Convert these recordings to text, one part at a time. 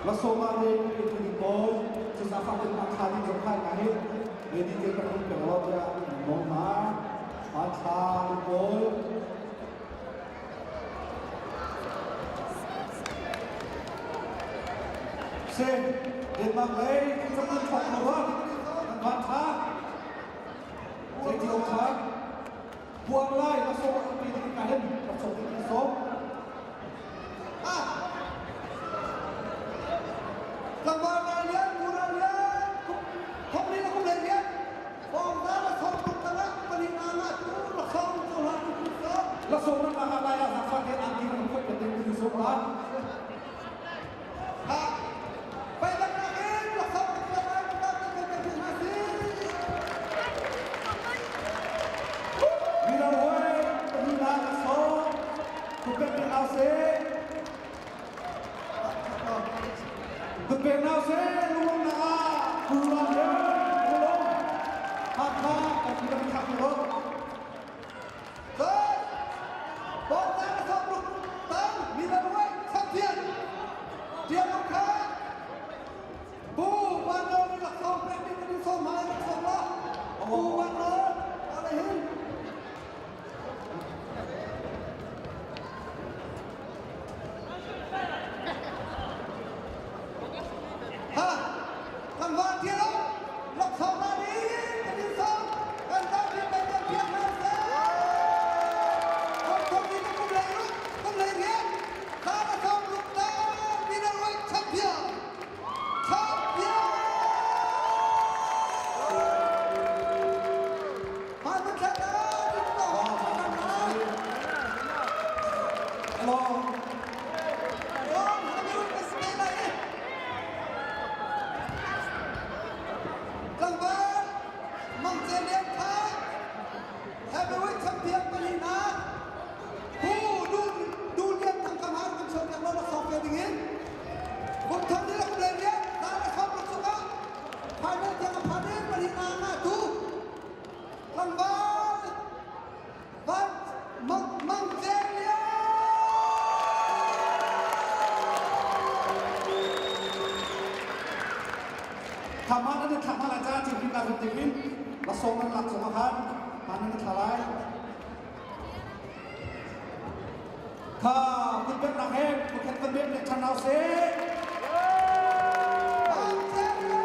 Lasoma le tu ding pawl cu zafa ten a thla ding zong khai ka hi ready te kan um peng lo tiah nawl hna. A thla ding pawl Se Denmark lei cang an thawk lo va an van tha zeiti awk kha buang lai la sawm an pi ding ka hin rak sawm ding sawm. Tlangval ngai lian, mura lian, thong li le kum lei lian, bawng da la sawm ruk tangah pali nga nga tu la sawm tu hla tu tu sawm. La sawm rak nga lai ah zafa te an ti ram khoi pe ding tu sawm la. Ha, pai bak na in la sawm tu la lai ta ta ta ta ta si. Mi lo hoi, mi na la sawm, tu pe pe au se. Kutpek nau se lungong na ah pura le lulong Hakha kan ti kan thak lo. Cun bawngtlang a sawm ruk tang milaruai champion Tiang kha Bu Van Nawl nih laksawng pek ding kan in sawm hna i laksawng la Bu Van Nawl ala hin. Ha! Tlangval tiang laksawng la ding kan in sawm kan zapi kan kan piak hna seh. Kum thum ni kum lei ruk kum lei riat thla na sawm ruk ta middleweight champion champion Hmai thla ta Hello. Tlangval Mang Ce Lian kha heavyweight champion palina Pu Du Du Lian Thang Kam har kan chon lo sok ve ding in kum thong ni rak le lian na la sok rak suka final tiang a phan in palina nga tu Tlangval Van Mang Mang Ce Lian. Thama nan thla hna lai ca thil ka rum ting in la song nan lak chung khan han nan thla lai. Kha kut bek nak he kut kan bek nek chan nau se. Mang Ce Lian.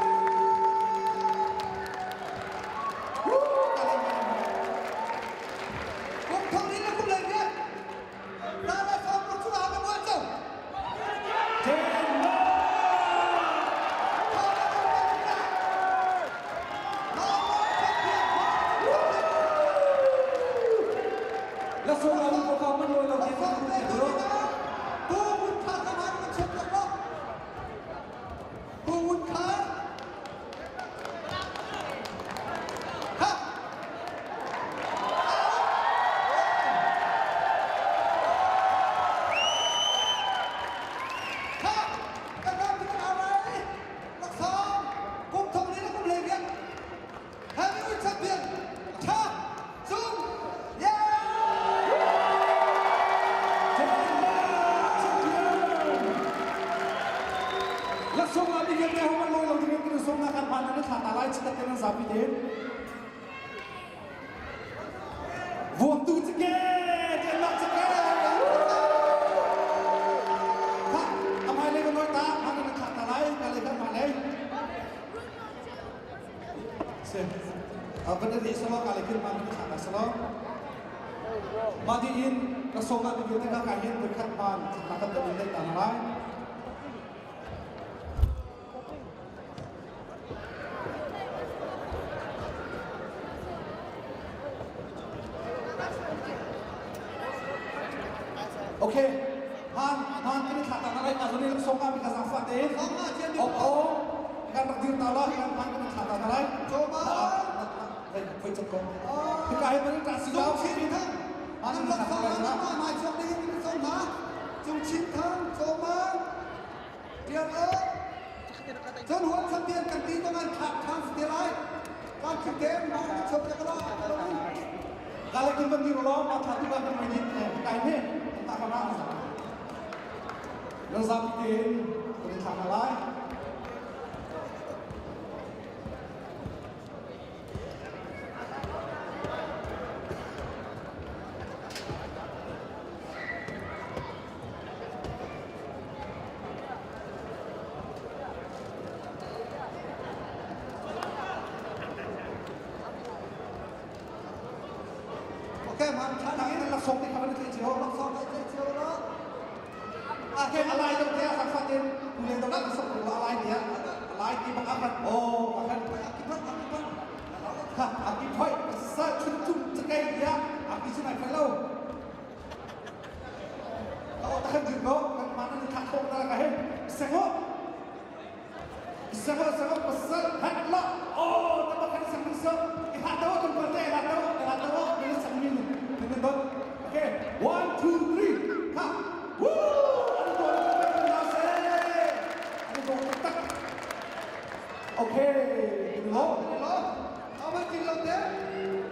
Kum thong ni le kum lei riat. Na la som ruk chung ah ka bual cu. La song la ko ka man lo lo ti Bu Wun Kha ka man ka chuk tak lo. Bu Wun Kha. Ha. Ha. Kan ram ti kan arai. Laksam. Kum thong ni le kum lei riat. Heavyweight champion. Tha. Cung. Yeah. La song la mi vialte ho man lo lo ding in song na kan phan na thla ta lai chitat te nan zapi te vuak tu chike Denmark chike ha amai le ko noi ta han na thla ta lai ka le kan ma le se a van ri salo ka le kin ma na thla ta salo ma di in ka song la mi vialte ka ka hin khat man thla kan da in ta na lai. Okay, han han kini thla ta na lai ka zoni song ka mi ka zang fa te. Song nga chian Ok o kan rak dir ta la kan han kini thla ta na lai. Choma. Vai vai chok ko. Ka he ban ta si Cung Chin Thang. Han Nan thla lak ta song lai na ma mai chuak ding in song na. Cung Chin Thang, Choma. Tian ơ. Cun huan champion kan ti tong an thak thang si lai. Kan thi tem ma kan chop ka la. Ka le kin ban dir lo ma thla tu ka kan mai din kai ne ta ka na. Nan zapi te in kan thla na lai. ham tha ding in laksawng te kha van tlai cio. Laksawng te tlai cio lo. A ke alai do te sak fatin kulen do nak sok lo alai dia alai ti bang akan oh akan akipat akipat ha aki phoi sa chun chung chakai dia aki chun ai phai lo oh takhan jin ko kan mana ni thak thok na ka he sengo sengo sengo pasal hat la oh ta bakhan sang ni so i hat taw kan parte hat taw hat taw ni sang ni ni don. Okay, 1 2 3 ha woo ano to ano to na se ano to tak. Okay, lo lo.